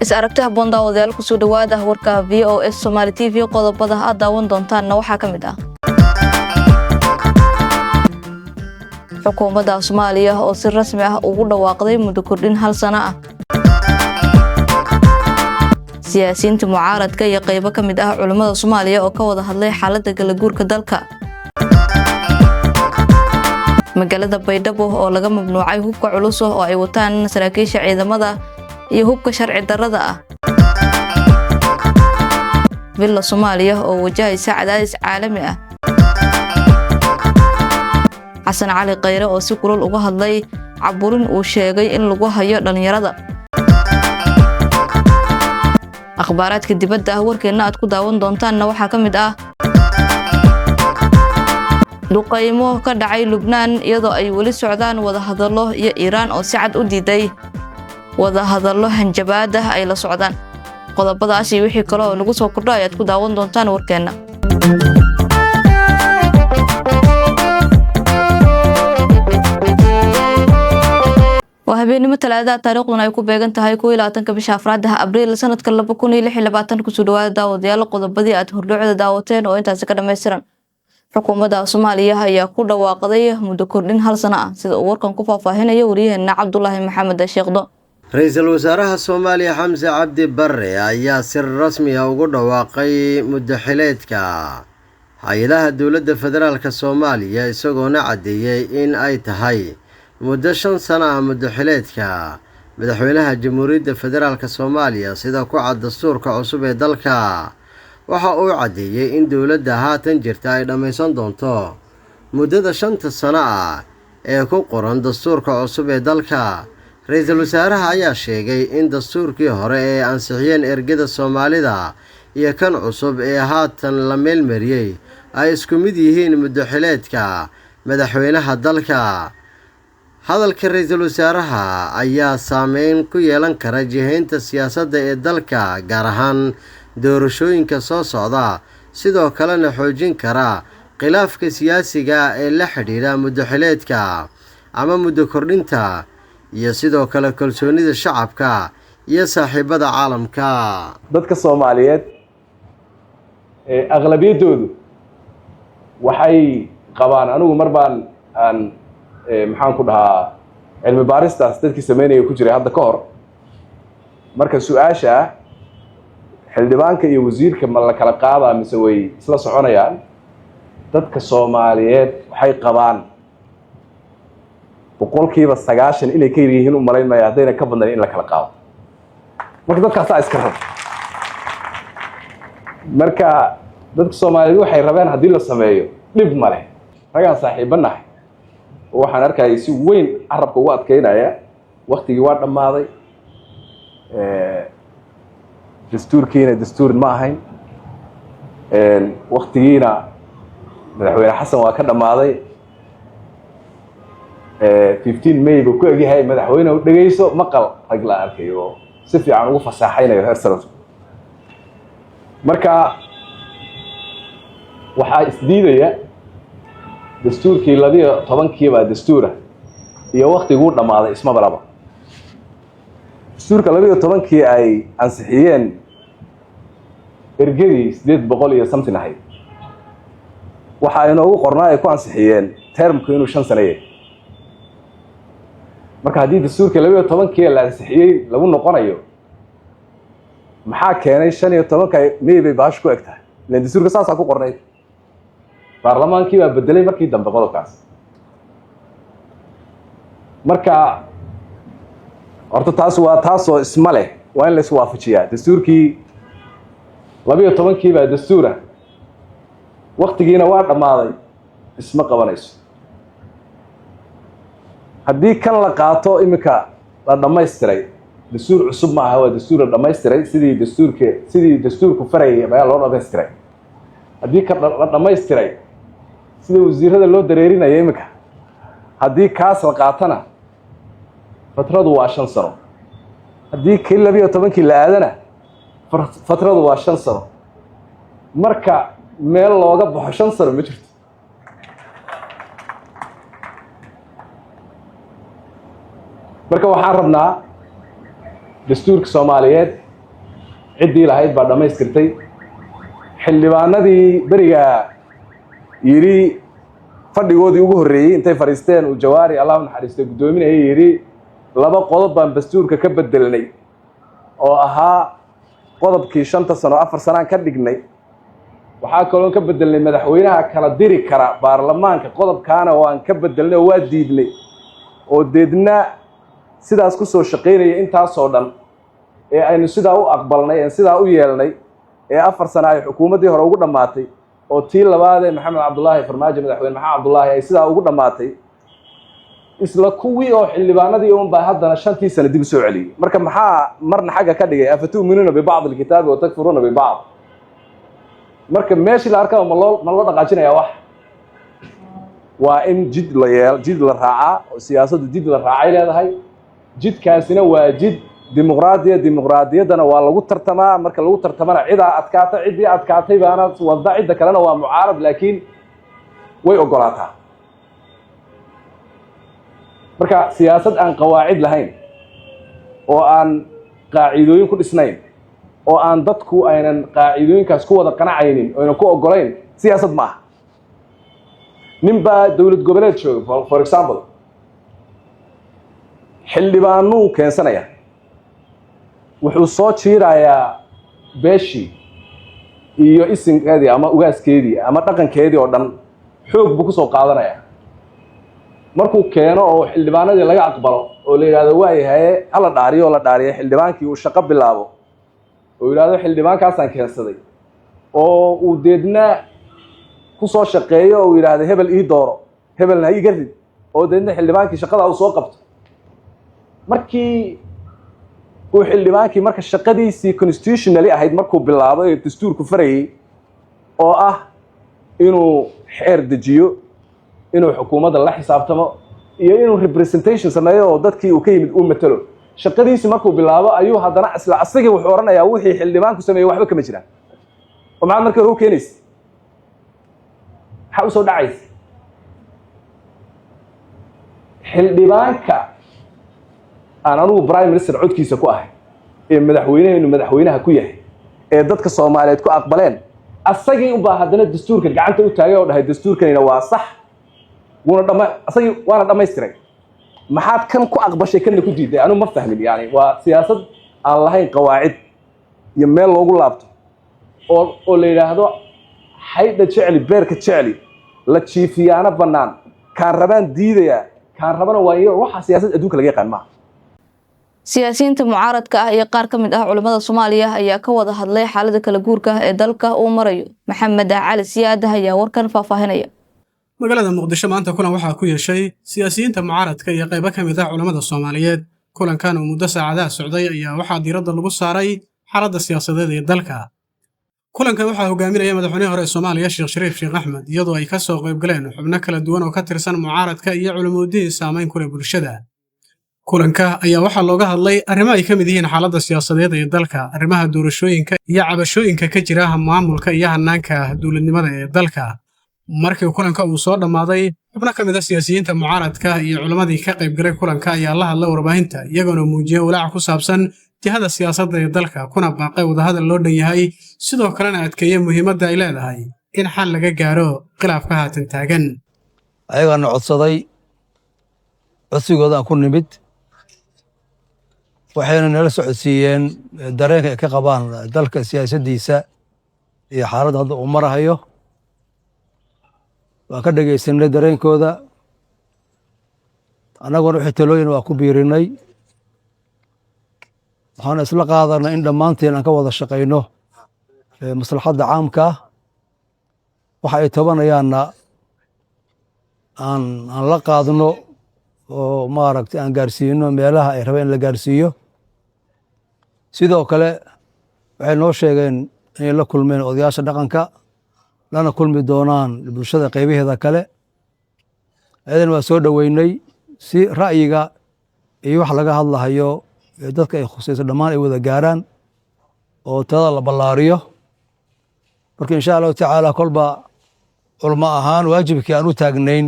Is aragti habboon, daawadayaal. Kusoo dhawaada warka VOS Somali TV. Qodobada aad daawan doontaanna waxaa ka mid ah xukuumadda Soomaaliya oo si rasmi ah ugu dhawaaqday muddo kordhin hal sano ah, siyaasiyiinta mucaaradka iyo qaybo ka mid ah culimmada Soomaaliya oo ka wada hadlay xaaladda galaguurka dalka, magaalada Baydhabo oo laga mamnuucay hubka culus oo ay wataan saraakiisha ciidamada iyo hubka sharci darrada ah, Villa Soomaaliya oo wajahaysa cadaadis caalami ah, Xasan Cali Khayre oo si kulul uga hadlay caburin uu sheegay in lagu hayo dhalinyarada. Akhbaaraadka dibadda ah warkeenna aad ku daawan doontaanna waxaa ka mid ah duqaymo ka dhacay Lubnaan iyadoo ay weli socdaan wadahadallo, iyo Iiraan oo si cad u diiday wadahadallo hanjabaad ah ay la socdaan. Qodobadaas iyo wixii kale oo nagu soo kordho ayaad ku daawan doontaan warkeenna. Waa habeenimo Talaadada, taariikhduna ay ku beegan tahay 21-ka bisha afraad ah, Abriil, sanadka 2026. Kusoo dhawaada, daawadayaal, qodobadii aad hordhacda daawateen oo intaasi ka dhammaystiran. Xukuumadda Soomaaliya ayaa ku dhawaaqday muddo kordhin hal sano ah, sida uu warkan ku faahfaahinayo wariyaheena Cabdulaahi Maxamed Sheekhdo. Ra-iisul wasaaraha Soomaaliya Xamse Cabdi Barre ayaa si rasmi ah ugu dhawaaqay muddo xileedka hay-adaha dowladda federaalka Soomaaliya, isagoona caddeeyey in ay tahay muddo 5 sano ah muddo xileedka madaxweynaha Jamhuuriyadda Federaalka Soomaaliya, sida ku cad dastuurka cusub ee dalka. Waxa uu caddeeyey in dowladda haatan jirta ay dhammaysan doonto muddada 5-ta sano ah ee ku qoran dastuurka cusub ee dalka. Ra-iisul wasaaraha ayaa sheegay in dastuurkii hore ee ansixiyeen ergada Soomaalida iyo kan cusub ee haatan la meelmariyey ay isku mid yihiin muddo xileedka madaxweynaha dalka. Hadalka ra-iisul wasaaraha ayaa saameyn ku yeelan kara jihaynta siyaasadda ee dalka, gaar ahaan doorashooyinka soo socda, sidoo kalena xoojin kara khilaafka siyaasiga ee la xidhiidha muddo xileedka ama muddo kordhinta, iyo sidoo kale kalsoonida shacabka iyo saaxiibada caalamka. Dadka Soomaaliyeed ee aqlabiyaddoodu waxay qabaan, anigu mar baan aan, maxaan ku dhahaa, cilmi baaristaas dadkii sameynaya ku jiray hadda ka hor. Marka su-aasha ah, xildhibaanka iyo wasiirka ma la kala qaadaa mise way isla soconayaan? Dadka Soomaaliyeed waxay qabaan 90% inay ka yar yihiin u malayn maya, haddayna ka badnayn, in la kala qaado. Marka dadkaasaa iska rab. Marka dadka Soomaaliyeed waxay rabeen haddii la sameeyo, dhib ma leh. Ragaan saaxiibo nahay oo waxaan arkayay si weyn carabka ugu adkeynaya: waktigii waa dhammaaday, dastuurkiina dastuur ma ahayn, waktigiina madaxweyne Xasan waa ka dhammaaday, 15 May buu ku egyahay. Madaxweyne, dhegeyso, maqal rag la arkayo oo si fiican ugu fasaaxaynayo heer sare. Marka waxaa isdiidaya dastuurkii 12-kiibaa dastuura iyo waktiguu dhammaaday, ismaba laba. Dastuurka 12-kii ay ansixiyeen ergadii 800 iyo something ahayd, waxa inoogu qornaa ay ku ansixiyeen termku inuu 5 sano yahay. Marka haddii dastuurkii 12-kii la ansixiyey lagu noqonayo, maxaa keenay 15-ka May bay baashu ku eg tahay? Ilan dastuurka saasaa ku qornayd. Baarlamaankii baa bedelay markii dambe qodobkaas. Marka horta taas waa taasoo isma leh, waa in la iswaafajiyaa. Dastuurkii 12-kii baa dastuura, waktigiina waa dhammaaday, isma qabanayso. Haddii kan la qaato iminka la dhammaystiray, dastuur cusub ma aha, waa dastuur la dhammaystiray, sidii dastuurku farayay ayaa loo dhammaystiray. Haddii ka la dhammaystiray sida wasiirada loo dareerinaya iminka, haddii kaas la qaatana, fatradu waa 5 sano. Haddii kii 12-kii la aadana, fatradu waa 5 sano. Marka meel looga baxo 5 sano ma jirto. Marka waxaan rabnaa dastuurka Soomaaliyeed Ciddii lahayd baa dhammaystirtay. Xildhibaanadii beriga yidhi, fadhigoodii ugu horreeyey intay fadhiisteen, uu Jawaari, Allah u naxariistay, guddoominayay, yidhi laba qodob baan dastuurka ka bedelnay, oo ahaa qodobkii 5-ta sano 4 sanaan ka dhignay. Waxaa kaloon ka bedelnay madaxweynaha kala diri kara baarlamaanka, qodobkaana waan ka bedelnay oo waa diidnay. Oo deedna sidaas ku soo shaqaynaya intaasoo dhan ee aynu sidaa u aqbalnay, een sidaa u yeelnay, ee 4 sano ay xukuumaddii hore ugu dhammaatay, oo tii labaadee Maxamed Cabdullaahi Farmaajo, madaxweyne Maxamed Cabdullaahi, ay sidaa ugu dhammaatay, isla kuwii oo xildhibaanadii un baa haddana shantii sano dib u soo celiyey. Marka maxaa marna xagga ka dhigay? أفتؤمنون ببعض الكتاب وتكفرون ببعض. Marka meeshii la arkaba ma loo dhaqaajinayaa? Wax waa in jid la yeel, jid la raacaa, oo siyaasaddu jid la raacay leedahay. Jidkaasina waa jid dimuqraadiya. Dimuqraadiyaddana waa lagu tartamaa. Marka lagu tartamana cidaa adkaata, ciddii adkaatay baana wadda, cidda kalena waa mucaarad, laakiin way ogolaataa. Marka siyaasad aan qawaacid lahayn oo aan qaacidooyin ku dhisnayn oo aan dadku aynan qaacidooyinkaas ku wada qanacaynin, aynan ku ogolayn, siyaasad ma aha. Nin baa dowlad goboleed jooga, for example, xildhibaanuu keensanaya, wuxuu soo jiirayaa beeshii iyo isinkeedii ama ugaaskeedii ama dhaqankeedii oo dhan, xoog buu kusoo qaadanaya. Markuu keeno oo xildhibaanadii laga aqbalo oo la yidhahdo waayahaye, hala dhaariyo, oo la dhaariyo xildhibaankii, uu shaqo bilaabo oo yidhahdo xildhibaankaasaan keensaday, oo uu deedna kusoo shaqeeyo oo uu yidhaahdo hebel ii dooro, hebelna ha iga rid, oo deedna xildhibaankii shaqada uu soo qabto. Markii uu xildhibaankii marka shaqadiisii constitutionally ahayd markuu bilaabo ee dastuurku farayey, oo ah inuu xeer dejiyo, inuu xukuumadda la xisaabtamo iyo inuu representation sameeyo oo dadkii uu ka yimid uu matalo, shaqadiisii markuu bilaabo ayuu haddana isla asagii wuxuu odhanayaa wixii xildhibaanku sameeyey waxba kama jiraan. Oo maxaad markii hore u keenaysa? Maxaa usoo dhacaysa? Xildhibaanka aan anugu prime minister codkiisa ku ahay, ee madaxweyneheenu madaxweynaha ku yahay, ee dadka Soomaaliyeed ku aqbaleen, asagii unbaa haddana dastuurka gacanta u taagay oo dhahay dastuurkanina waa sax, wuuna dhama asagii waana dhammaystiray. Maxaad kan ku aqbashay, kanna ku diiday? Anigu ma fahmin. Yani waa siyaasad aan lahayn qawaacid iyo meel loogu laabto oo la yidhaahdo xaydha jecli, beerka jecli, la jiifiyaana bannaan, kaan rabaan diidayaa, kaan rabana waa iyo waxaa siyaasad adduunka laga yaqaan maaha. Siyaasiyiinta mucaaradka ah iyo qaar ka mid ah culimmada Soomaaliya ayaa ka wada hadlay xaalada kala guurka ah ee dalka uu marayo. Maxamed Cali Siyaad ayaa warkan faahfaahinaya. Magaalada Muqdisho maanta kulan waxaa ku yeeshay siyaasiyiinta mucaaradka iyo qaybo ka mid ah culammada Soomaaliyeed. Kulankan oo muddo saacadaha socday ayaa waxaa diiradda lagu saaray xaaladda siyaasadeed ee dalka. Kulankan waxaa hogaaminaya madaxweynihii hore ee Soomaaliya, Sheekh Shariif Sheekh Axmed, iyadoo ay ka soo qayb galeen xubno kala duwan oo ka tirsan mucaaradka iyo culimmudiin saamayn ku leh bulshada. Kulanka ayaa waxaa looga hadlay arrimo ay ka mid yihiin xaaladda siyaasadeed ee dalka, arrimaha doorashooyinka iyo cabashooyinka ka jira maamulka iyo hannaanka dowladnimada ee dalka. Markii kulanka uu soo dhammaaday, xubno ka mid ah siyaasiyiinta mucaaradka iyo culimmadii ka qaybgalay kulanka ayaa la hadlay warbaahinta, iyagoona muujiyey walaac ku saabsan jihada siyaasadda ee dalka, kuna baaqay wadahadal loo dhan yahay, sidoo kalena adkeeyey muhiimadda ay leedahay in xal laga gaaro khilaafka haatan taagan. Ayagaana codsaday, codsigoodaan ku nimid, waxayna nala socodsiiyeen dareenka ay ka qabaan dalka siyaasaddiisa iyo xaaladda hadda uu marahayo. Waan ka dhegaysanay dareenkooda, annaguna wixii talooyin waa ku biirinay. Waxaana isla qaadanay in dhammaanteen aan ka wada shaqayno maslaxadda caamka ah, waxa ay tabanayaanna aan la qaadno oo maaragtay aan gaarsiino meelaha ay rabeen in la gaarsiiyo. Sidoo kale waxay noo sheegeen inay la kulmeen odayaasha dhaqanka, lana kulmi doonaan bulshada qaybaheeda kale. Ayadana waa soo dhoweynay, si ra'yiga iyo wax laga hadlahayo ee dadka ay khusayso dhammaan ay wada gaaraan oo talada la ballaariyo. Marka insha Allahu tacaala, kolba culmo ahaan waajibkii aan u taagnayn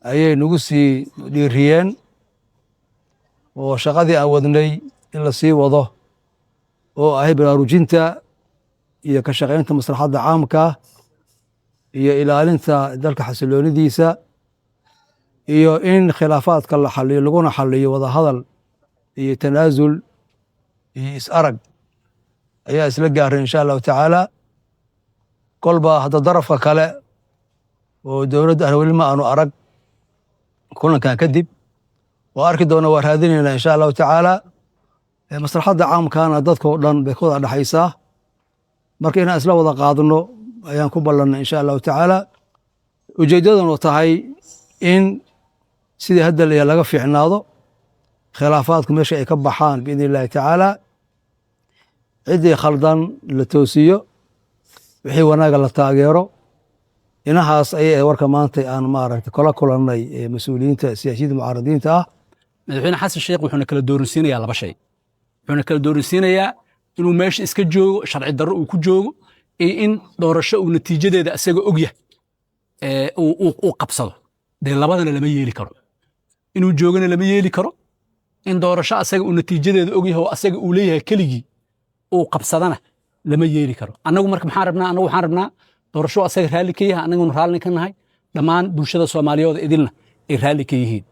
ayay nagu sii dhiiriyeen, oo shaqadii aan wadnay in la sii wado. Oo ahay baraarujinta iyo ka shaqaynta maslaxadda caamka iyo ilaalinta dalka xasiloonidiisa iyo in khilaafaadka la xaliyo, laguna xaliyo wadahadal iyo tanaasul iyo is-arag ayaa isla gaaray, insha Allahu tacaala. Kolba hadda darafka kale oo dowladda ah weli ma aanu arag. Kulankan kadib waa arki doona, waa raadinaynaa, insha Allahu tacaala. Maslaxadda caamkana dadka oo dhan bay ka wada dhexaysaa. Marka inaan isla wada qaadno ayaan ku ballannay, insha Allahu tacaala. Ujeeddadanu tahay in sidii hadda la laga fiicnaado, khilaafaadku meesha ay ka baxaan, biidni Illahi tacaala, ciddii khaldan la toosiyo, wixii wanaaga la taageero. Inahaas ayay ahayd warka maanta aan maaragtay kula kulannay mas-uuliyiinta siyaasiyiinta mucaaradiinta ah. Madaxweyne Xasan Sheekh wuxuuna kala dooransiinayaa laba shay. Wuxuuna kala dooransiinayaa inuu meesha iska joogo, sharci darro uu ku joogo, iyo in doorasho uu natiijadeeda isaga ogyahay uu qabsado. Dee labadana lama yeeli karo. Inuu joogana lama yeeli karo, in doorasho asaga uu natiijadeeda ogyahay oo asaga uu leeyahay keligii uu qabsadana lama yeeli karo. Annagu marka maxaan rabnaa? Annagu waxaan rabnaa doorasho asaga raalli ka yahay, annaguna raalli ka nahay, dhammaan bulshada Soomaaliyeed idilna ay raalli ka yihiin.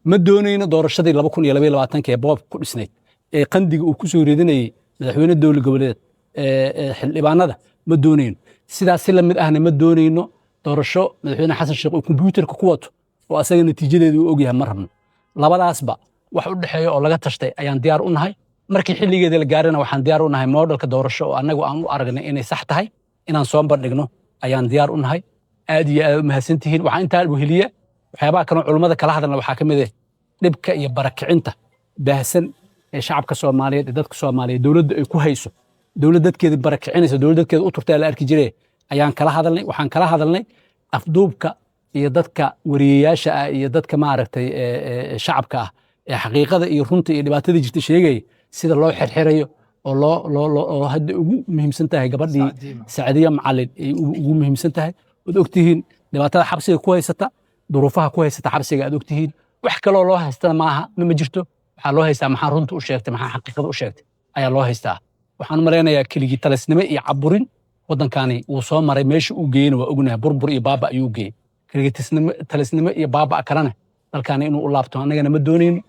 Ma doonayno doorashadii 2022-ka ee boobka ku dhisnayd ee qandiga uu ku soo ridanayey madaxweyne dowlad goboleed ee xildhibaanada, ma doonayno. Sidaas si lamid ahna ma doonayno doorasho madaxweyne Xasan Sheekh uu kombyuutarka ku wato oo asaga natiijadeedu uu ogyahay, ma rabno. Labadaasba wax u dhexeeya oo laga tashtay ayaan diyaar u nahay. Markii xilligeeda la gaarana waxaan diyaar u nahay modelka doorasho oo annagu aan u aragnay inay sax tahay inaan soo bandhigno ayaan diyaar u nahay. Aad iyo aad u mahadsantihiin. Waxaa intaa weheliya waxyaabaha kaloo culummada kala hadalna. Waxaa ka mid ah dhibka iyo barakicinta baahsan ee shacabka Soomaaliyeed ee dadka Soomaaliyeed dowladda ay ku hayso. Dowlad dadkeeda barakicinaysa, dowlad dadkeeda u turtaa la arki jire ayaan kala hadalnay. Waxaan kala hadalnay afduubka iyo dadka wariyeyaasha ah iyo dadka maaragtay shacabka ah ee xaqiiqada iyo runta iyo dhibaatada jirta sheegaya, sida loo xirxirayo oo loo loo loo oo hadda ugu muhiimsan tahay gabadhii Sacdiya Macalin ay ugu muhiimsan tahay. Ood ogtihiin dhibaatada xabsiga ku haysata, duruufaha ku haysata xabsiga aad ogtihiin. Wax kaloo loo haystana maaha, ma jirto. Waxaa loo haystaa maxaa runta u sheegtay, maxaa xaqiiqada u sheegtay ayaa loo haystaa. Waxaan u malaynayaa keligii talisnimo iyo caburin waddankani wuu soo maray. Meesha uu geeyena waa ognahay, burbur iyo baaba ayuu geeyey. Keligii talisnimo iyo baaba kalena dalkani inuu u laabto annagana ma doonayno,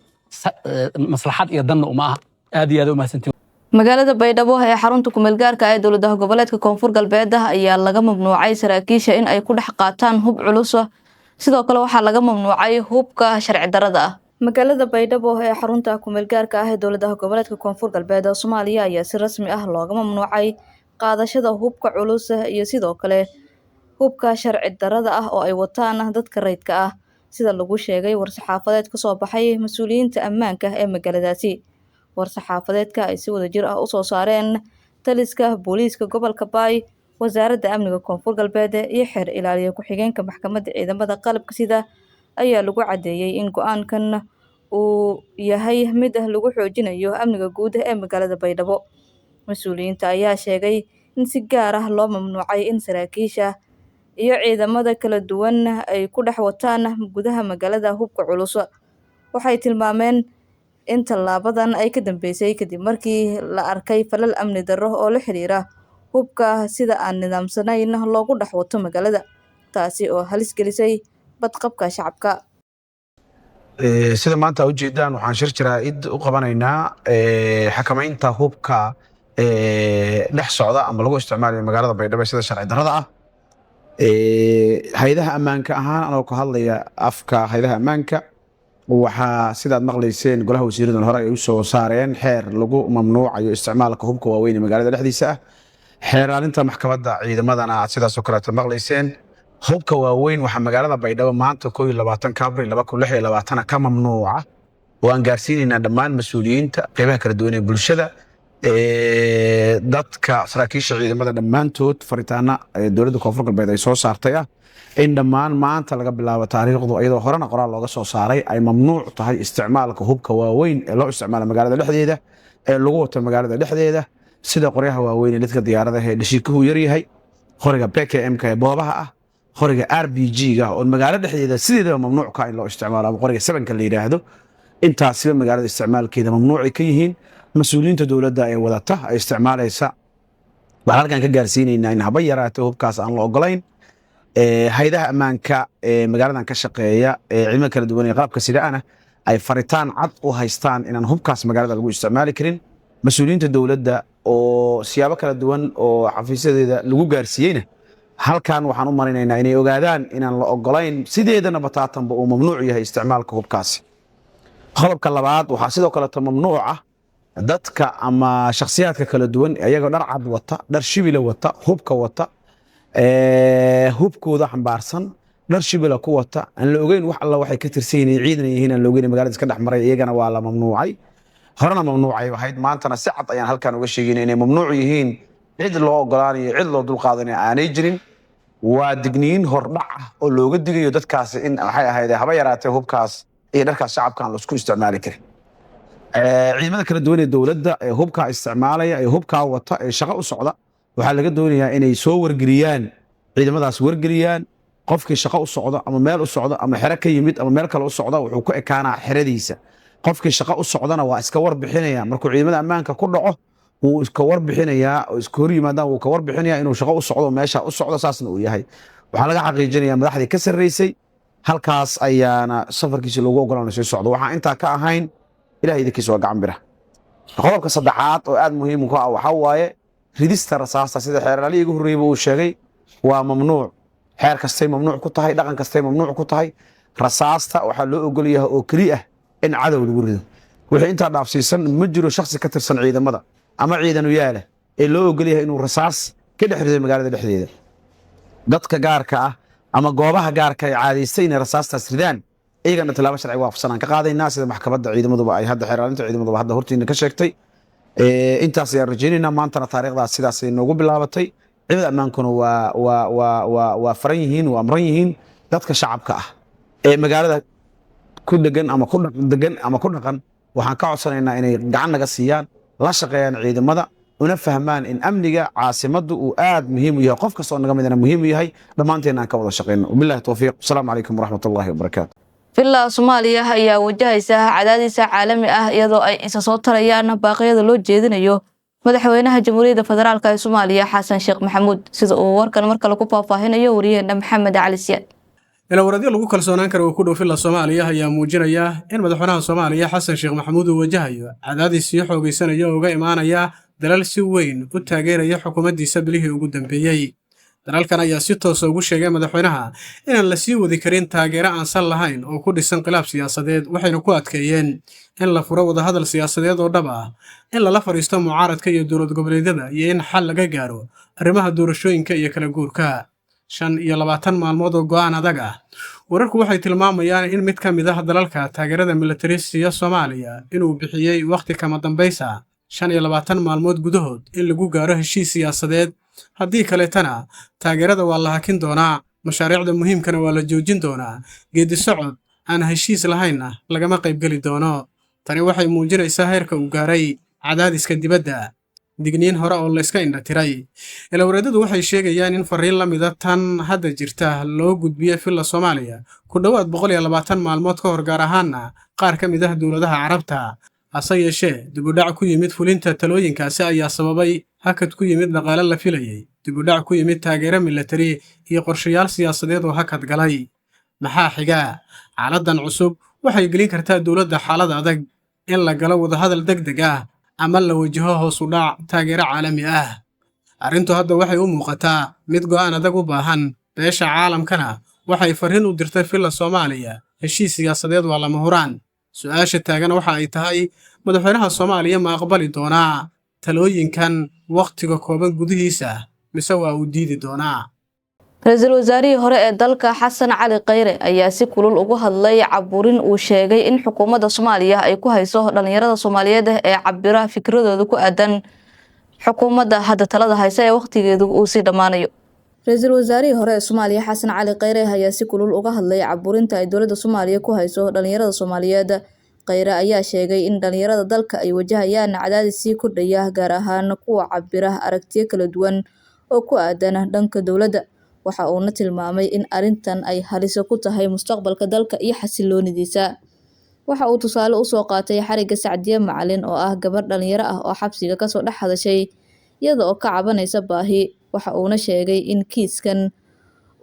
maslaxad iyo danna uma aha. Aad iyo aad u mahadsantihiin. Magaalada Baydhabo ee xarunta kumeelgaarka ee dowladaha goboleedka Koonfur Galbeed ayaa laga mamnuucay saraakiisha in ay ku dhex qaataan hub culus. Sidoo kale waxaa laga mamnuucay hubka sharci darada ah. Magaalada Baydhabo ee xarunta kumeelgaarka ah ee dowladaha goboleedka Koonfur Galbeed ee Soomaaliya ayaa si rasmi ah looga mamnuucay qaadashada hubka culus iyo sidoo kale hubka sharci darada ah oo ay wataan dadka rayidka ah, sida lagu sheegay war-saxaafadeed ka soo baxay mas-uuliyiinta ammaanka ee magaaladaasi. War-saxaafadeedka ay si wadajir ah usoo saareen taliska booliiska gobolka Baay, wasaaradda amniga Koonfur Galbeed iyo xeer ilaaliye ku-xigeenka maxkamadda ciidamada qalabka sida ayaa lagu cadeeyay in go-aankan uu yahay mid lagu xoojinayo amniga guud ee magaalada Baydhabo. Mas-uuliyiinta ayaa sheegay in si gaar ah loo mamnuucay in saraakiisha iyo ciidamada kala duwan ay ku dhex wataan gudaha magaalada hubka culus. Waxay tilmaameen in tallaabadan ay ka dambeysay kadib markii la arkay falal amni darro oo la xiriira hubka sida aan nidaamsanayn loogu dhex wato magaalada, taasi oo halis gelisay badqabka shacabka. Sida maanta ujeedaan, waxaan shir jaraa'id u qabanaynaa xakamaynta hubka dhex socda ama lagu isticmaalayo magaalada Baydhabo sida sharci darrada ah. Hay-adaha ammaanka ahaan, anoo ka hadlaya afka hay-adaha ammaanka, waxaa sidaad maqlayseen golaha wasiiradan hore ay u soo saareen xeer lagu mamnuucayo isticmaalka hubka waaweyn ee magaalada dhexdiisa ah. Xeeraalinta maxkamadda ciidamadana aad sidaasoo kaleeto maqlayseen. Hubka waaweyn waxaa magaalada Baydhabo maanta 21-ka Abril 2026 ka mamnuuca oo aan gaarsiinaynaa dhammaan mas-uuliyiinta, qeybaha kala duwan ee bulshada, dadka, saraakiisha ciidamada dhammaantood, faritaana dowladda Koonfur Galbeed ay soo saartay ah in dhammaan maanta laga bilaabo taariikhdu, iyadoo horena qoraal looga soo saaray, ay mamnuuc tahay isticmaalka hubka waaweyn ee loo isticmaalo magaalada dhexdeeda, ee lagu wato magaalada dhexdeeda, sida qoryaha waaweyn ee lidka diyaaradaha ee dhashiikuhu yaryahay, qoriga PKM-ka ee boobaha ah, qoriga RPG-ga oo magaalo dhexdeeda sideedaba mamnuuc ka in loo isticmaalo, ama qoriga sabanka la yidhaahdo. Intaasiba magaalada isticmaalkeeda mamnuucay ka yihiin. Mas-uuliyiinta dowladda ee wadata ay isticmaalaysa waxaan halkan ka gaarsiinaynaa in haba yaraatee hubkaas aan la ogolayn. Hay'adaha ammaanka ee magaaladan ka shaqeeya ee ciidamada kala duwan ee qalabka sidaana ay faritaan cad u haystaan inaan hubkaas magaalada lagu isticmaali karin. Mas-uuliyiinta dowladda oo siyaabo kala duwan oo xafiisyadeeda lagu gaarsiiyeyna halkan waxaan u marinaynaa inay ogaadaan inaan la ogolayn, sideedana bataatanba uu mamnuuc yahay isticmaalka hubkaasi. Qodobka labaad, waxaa sidoo kaleeto mamnuuc ah dadka ama shakhsiyaadka kala duwan ayagoo dhar cad wata, dhar shibila wata, hubka wata, hubkooda xambaarsan, dhar shibila ku wata, aan la ogeyn wax alla waxay ka tirsan yihiin, ciidan yihiin aan la ogeyn, magaalada iska dhex maray, iyagana waa la mamnuucay. Horena mamnuucay ahayd, maantana si cad ayaan halkan uga sheegayna inay mamnuuc yihiin. Cid loo ogolaanayo, cid loo dulqaadanayo aanay jirin. Waa digniin hordhac ah oo looga digayo dadkaasi in maxay ahayd haba yaraatee hubkaas iyo dharkaas shacabka aan laisku isticmaali karin. Ciidamada kala duwan ee dowladda ee hubkaa isticmaalaya, ee hubkaa wata, ee shaqo u socda, waxaa laga doonayaa inay soo wargeliyaan, ciidamadaas wargeliyaan. Qofkii shaqo u socda ama meel u socda ama xero ka yimid ama meel kale u socda, wuxuu ku ekaanaa xeradiisa. Qofkii shaqo u socdana waa iska warbixinaya. Markuu ciidamada ammaanka ku dhaco wuu iska warbixinayaa, oo iska hor yimaadaan wuu ka warbixinayaa inuu shaqo u socdo, meesha u socdo, saasna uu yahay. Waxaa laga xaqiijinayaa madaxdii ka sarreysay, halkaas ayaana safarkiisa loogu ogolaan sii socdo. Waxaan intaa ka ahayn, ilahay idinkiisa waa gacan bira. Qodobka saddexaad oo aad muhiim ku ah waxaa waaye ridista rasaasta. Sida xeeralihii igu horreeyba uu sheegay, waa mamnuuc. Xeer kastay mamnuuc ku tahay, dhaqan kastay mamnuuc ku tahay. Rasaasta waxaa loo ogol yahay oo keli ah in cadow lagu rido. Wixii intaa dhaafsiisan, ma jiro shakhsi ka tirsan ciidamada ama ciidanu yaala ee loo ogol yahay inuu rasaas ka dhex rido magaalada dhexdeeda. Dadka gaarka ah ama goobaha gaarka ay caadaystay inay rasaastaas ridaan, iyagana tallaabo sharci waafaqsan aan ka qaadaynaa, sida maxkamadda ciidamaduba ay hadda, xeeraalinta ciidamaduba hadda hortiina ka sheegtay. Intaas ayaan rajaynaynaa. Maantana taariikhdaas sidaasay noogu bilaabatay. Ciidamada ammaankuna waa faran yihiin, waa amran yihiin. Dadka shacabka ah ee magaalada ku degan ama ku degan ama ku dhaqan waxaan ka codsanaynaa inay gacan naga siiyaan, la shaqeeyaan ciidamada, una fahmaan in amniga caasimaddu uu aad muhiim u yahay, qof kastoo naga midana muhiim u yahay, dhammaanteen aan ka wada shaqeyno. Wabillahi towfiiq. Asalaamu calaykum waraxmat ullahi wabarakaatu. Villa Soomaaliya ayaa wajahaysa cadaadis caalami ah, iyadoo ay isa soo tarayaan baaqyada loo jeedinayo madaxweynaha Jamhuuriyadda Federaalka ee Soomaaliya, Xasan Sheekh Maxamuud, sida uu warkan mar kale ku faahfaahinayo wariyaheena Maxamed Cali Siyaad. Ilawaradyo lagu kalsoonaan kara oo ku dhow Villa Soomaaliya ayaa muujinaya in madaxweynaha Soomaaliya, Xasan Sheekh Maxamuud, uu wajahayo cadaadis sii xoogaysanaya oo uga imaanaya dalal si weyn u taageeraya xukuumaddiisa bilihii ugu dambeeyey. Dalalkan ayaa si toosa ugu sheegay madaxweynaha inaan la sii wadi karin taageero aan sal lahayn oo ku dhisan khilaaf siyaasadeed, waxayna ku adkeeyeen in la furo wadahadal siyaasadeed oo dhab ah, in lala fadhiisto mucaaradka iyo dowlad goboleedyada, iyo in xal laga gaaro arrimaha doorashooyinka iyo kala guurka. 25 maalmood oo go'aan adag ah. Wararku waxay tilmaamayaan in mid ka mid ah dalalka taageerada militari siiya Soomaaliya inuu bixiyey wakhti kama dambaysa, 25 maalmood gudahood in lagu gaaro heshiis siyaasadeed, haddii kaleetana taageerada waa la hakin doonaa, mashaariicda muhiimkana waa la joojin doonaa, geedi socod aan heshiis lahaynna lagama qaybgeli doono. Tani waxay muujinaysaa heerka uu gaaray cadaadiska dibadda, digniin hore oo layska indhatiray. Ilawareedadu waxay sheegayaan in fariin la mida tan hadda jirta loo gudbiyey Villa Soomaaliya ku dhowaad 120 maalmood ka hor, gaar ahaanna qaar ka mid ah dowladaha Carabta. Hase yeeshee, dibudhac ku yimid fulinta talooyinkaasi ayaa sababay hakad ku yimid dhaqaale la filayey, dibudhac ku yimid taageero milatari iyo qorshayaal siyaasadeed oo hakad galay. Maxaa xiga? Xaaladdan cusub waxay gelin kartaa dowladda xaalad adag: in la galo wadahadal deg deg ah ama la wajaho hoos u dhac taageero caalami ah. Arrintu hadda waxay u muuqataa mid go'aan adag u baahan. Beesha caalamkana waxay farriin u dirtay Villa Soomaaliya: heshiis siyaasadeed waa lama huraan. Su-aasha taagan waxa ay tahay, madaxweynaha Soomaaliya ma aqbali doonaa talooyinkan wakhtiga kooban gudihiisa, mise waa uu diidi doonaa? Ra-iisul wasaarihii hore ee dalka, Xasan Cali Khayre, ayaa si kulul ugu hadlay caburin uu sheegay in xukuumadda Soomaaliya ay ku hayso dhalinyarada Soomaaliyeed ee cabira fikradooda ku aadan xukuumadda hadda talada haysa ee wakhtigeedu uu sii dhammaanayo. Ra-iisul wasaarihii hore ee Soomaaliya, Xasan Cali Khayre, ayaa si kulul uga hadlay caburinta ay dowladda Soomaaliya ku hayso dhalinyarada Soomaaliyeed. Khayre ayaa sheegay in dhalinyarada dalka ay wajahayaan cadaadis sii kordhaya, gaar ahaan kuwa cabira aragtiyo kala duwan oo ku aadan dhanka dowladda. Waxa uuna tilmaamay in arrintan ay halis ku tahay mustaqbalka dalka iyo xasiloonidiisa. Waxa uu tusaale u soo qaatay xarigga Sacdiye Macalin oo ah gabar dhalinyaro ah oo xabsiga kasoo dhex hadashay iyada oo ka cabanaysa baahi. Waxa uuna sheegay in kiiskan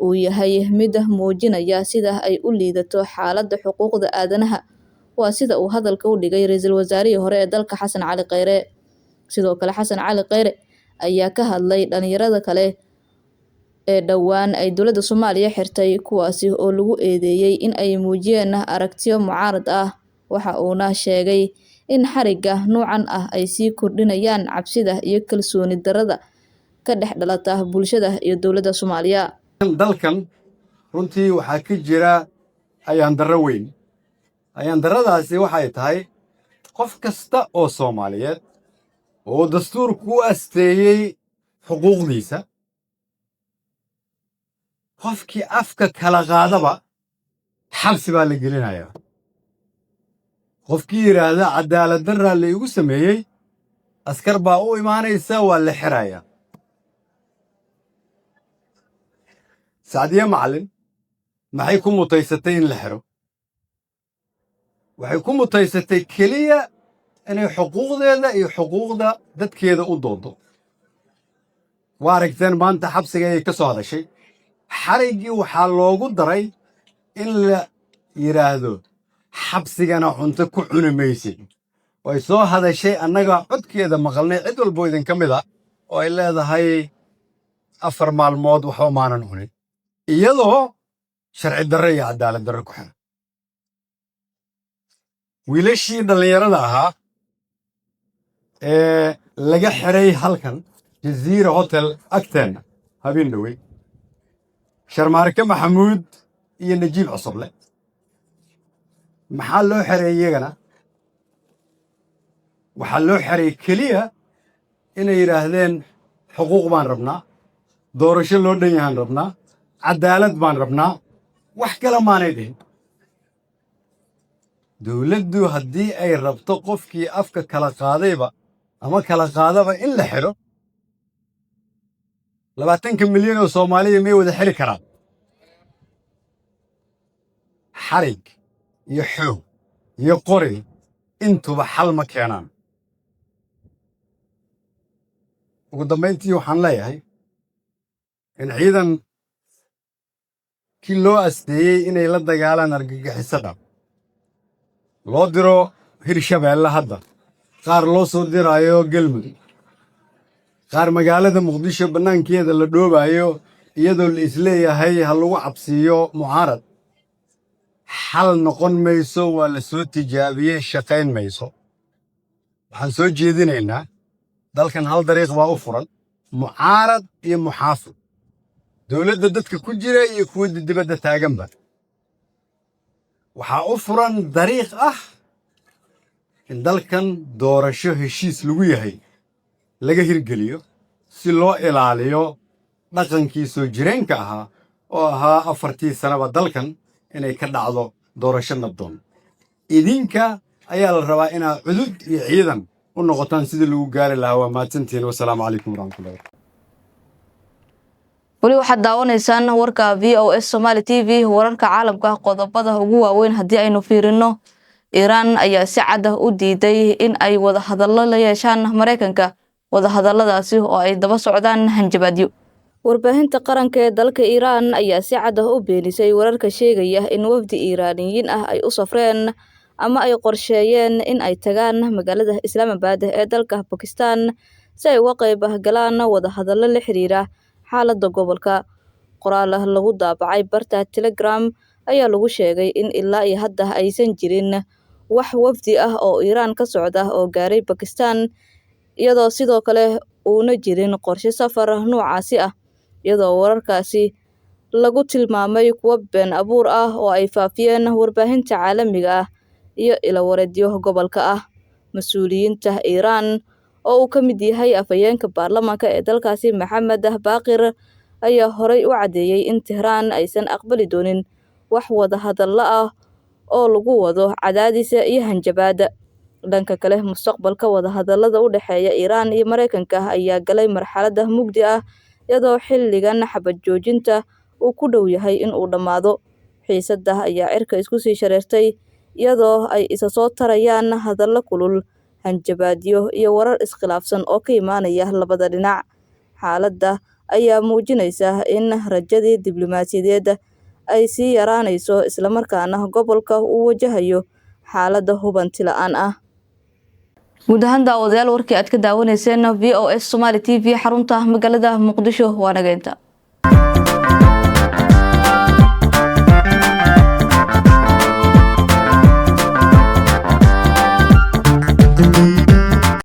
uu yahay mid muujinaya sida ay u liidato xaaladda xuquuqda aadanaha. Waa sida uu hadalka u dhigay ra'iisul wasaarihii hore ee dalka Xasan Cali Kheyre. Sidoo kale Xasan Cali Kheyre ayaa ka hadlay dhalinyarada kale ee dhowaan ay dowladda Soomaaliya xirtay, kuwaasi oo lagu eedeeyay in ay muujiyeen aragtiyo mucaarad ah. Waxa uuna sheegay in xarigga nuucan ah ay sii kordhinayaan cabsida iyo kalsooni darrada ka dhex dhalata bulshada iyo dowladda Soomaaliya. Dalkan runtii waxaa ka jira ayaan darro weyn. Ayaan darradaasi waxay tahay qof kasta oo Soomaaliyeed oo dastuurku u asteeyey xuquuqdiisa, qofkii afka kala qaadaba xabsi baa la gelinayaa. Qofkii yidhaahda cadaalad darraa la igu sameeyey, askar baa u imaanaysa, waa la xirayaa. Sacdiye Macalin maxay ku mutaysatay in la xiro? Waxay ku mutaysatay keliya inay xuquuqdeeda iyo xuquuqda dadkeeda u doodo. Waa aragteen maanta xabsiga ayay ka soo hadashay. Xariggii waxaa loogu daray in la yidhaahdo xabsigana cunto ku cuni maysid. Way soo hadashay, annaga codkeeda maqalnay, cid walbo idinka mid a, oo ay leedahay 4 maalmood waxba maanan cunin, iyadoo sharci darro iyo cadaalad darro ku xiran. Wiilashii dhallinyarada ahaa ee laga xiray halkan Jaziira Hotel agteenna habeen dhowey, Sharmaarke Maxamuud iyo Najiib Cusuble, maxaa loo xiray iyagana? Waxaa loo xiray keliya inay yidhaahdeen xuquuq baan rabnaa, doorasho loo dhan yahaan rabnaa, cadaalad baan rabnaa, wax kale maanay dhihin. Dowladdu haddii ay rabto qofkii afka kala qaadayba ama kala qaadaba in la xidho, 20-ka milyan oo Soomaaliya miyay wada xiri karaan? Xarig iyo xoog iyo qori intuba xal ma keenaan. Ugu dambayntii waxaan leeyahay in ciidan kii loo asteeyey inay la dagaalaan argagixisada loo diro Hirshabeelle, hadda qaar loo soo diraayo Galmudug, qaar magaalada Muqdisho bannaankeeda la dhoobaayo iyadoo la isleeyahay ha lagu cabsiiyo mucaarad, xal noqon mayso. Waa la soo tijaabiyey, shaqayn mayso. Waxaan soo jeedinaynaa dalkan hal dariiq baa u furan: mucaarad iyo muxaafid, dowladda dadka ku jira iyo kuwa dibadda taaganba. Waxaa u furan dariiq ah in dalkan doorasho heshiis lagu yahay laga hirgeliyo si loo ilaaliyo dhaqankii soo jireenka ahaa oo ahaa 4tii sanaba dalkan inay ka dhacdo doorasho nabdoon. Idinka ayaa la rabaa inaad cudud iyo ciidan u noqotaan sidii lagu gaari lahaa. Waa mahadsantihiin, wasalaamu calaykum waraxmatullahi. Weli waxaad daawanaysaan warka VOS Somali TV. Wararka caalamka qodobada ugu waaweyn haddii aynu fiirino, Iiraan ayaa si cad u diiday in ay wadahadallo la yeeshaan Mareykanka, wadahadalladaasi oo ay daba socdaan hanjabaadyo. Warbaahinta qaranka ee dalka Iiraan ayaa si cad u beenisay wararka sheegaya in wafdi Iiraaniyiin ah ay u safreen ama ay qorsheeyeen in ay tagaan magaalada Islamabad ee dalka Bakistan si ay uga qayb galaan wadahadallo la xiriira xaaladda gobolka. Qoraal lagu daabacay barta Telegram ayaa lagu sheegay in ilaa iyo hadda aysan jirin wax wafdi ah oo Iiraan ka socda oo gaaray Bakistan, iyadoo sidoo kale uuna jirin qorshe safar noocaasi ah, iyadoo wararkaasi lagu tilmaamay kuwo been abuur ah oo ay faafiyeen warbaahinta caalamiga ah iyo ilo wareedyo gobolka ah. Mas-uuliyiinta Iiraan oo uu ka mid yahay afhayeenka baarlamaanka ee dalkaasi Maxamed Baaqir ayaa horay u caddeeyay in Tehraan aysan aqbali doonin wax wadahadallo ah oo lagu wado cadaadis iyo hanjabaad. Dhanka kale, mustaqbalka wadahadallada u dhexeeya Iiraan iyo Mareykanka ayaa galay marxalad mugdi ah, iyadoo xilligan xabad joojinta uu ku dhow yahay in uu dhammaado. Xiisadda ayaa cirka isku sii shareertay, iyadoo ay isa soo tarayaan hadallo kulul, hanjabaadyo iyo warar iskhilaafsan oo ka imaanaya labada dhinac. Xaaladda ayaa muujinaysa in rajadii diblomaasiyadeed ay sii yaraanayso, islamarkaana gobolka uu wajahayo xaaladda hubanti la'aan ah. Guud ahaan daawadayaal, warkii aad ka daawanayseen VOS Somali TV xarunta magaalada Muqdisho waa nageynta.